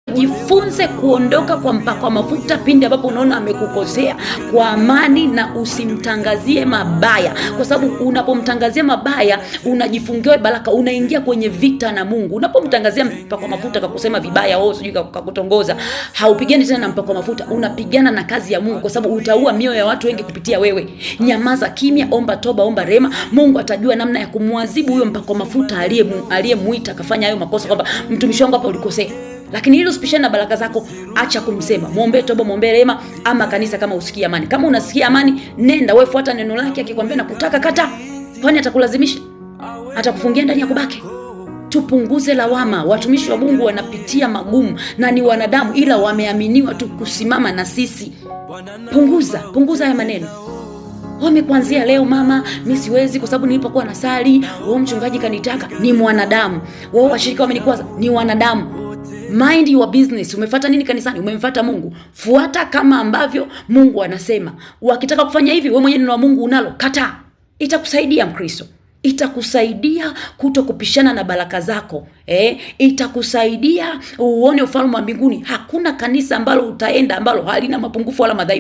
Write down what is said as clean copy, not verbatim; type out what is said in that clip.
Jifunze kuondoka kwa mpakwa mafuta pindi ambapo unaona amekukosea kwa amani, na usimtangazie mabaya, kwa sababu unapomtangazia mabaya unajifungia baraka, unaingia kwenye vita na Mungu. Unapomtangazia mpakwa mafuta kakusema vibaya, wewe sijui kakutongoza, haupigani tena na mpakwa mafuta, unapigana na kazi ya Mungu, kwa sababu utaua mioyo ya watu wengi kupitia wewe. Nyamaza kimya, omba toba, omba rema. Mungu atajua namna ya kumwadhibu huyo mpakwa mafuta aliyemuita akafanya hayo makosa, kwamba mtumishi wangu hapa ulikosea. Lakini ili usipishane na baraka zako, acha kumsema, muombe toba, muombe rehema, ama kanisa kama usikie amani. Kama unasikia amani, nenda wewe, fuata neno lake. Akikwambia nakutaka, kata. Kwani atakulazimisha? Atakufungia ndani ya kubaki? Tupunguze lawama. Watumishi wa Mungu wanapitia magumu na ni wanadamu, ila wameaminiwa tu kusimama na sisi. Punguza, punguza haya maneno. Wame kuanzia leo, mama, mi siwezi kwa sababu nilipokuwa nasali, wao mchungaji kanitaka. Ni mwanadamu. Wao washirika wamenikwaza, ni wanadamu. Mind your business. Umefuata nini kanisani? Umemfuata Mungu. Fuata kama ambavyo Mungu anasema. Wakitaka kufanya hivi, wewe mwenyewe neno la Mungu unalo, kataa. Itakusaidia Mkristo, itakusaidia kuto kupishana na baraka zako itakusaidia uone ufalme wa mbinguni. Hakuna kanisa ambalo utaenda ambalo halina mapungufu wala madhaifu.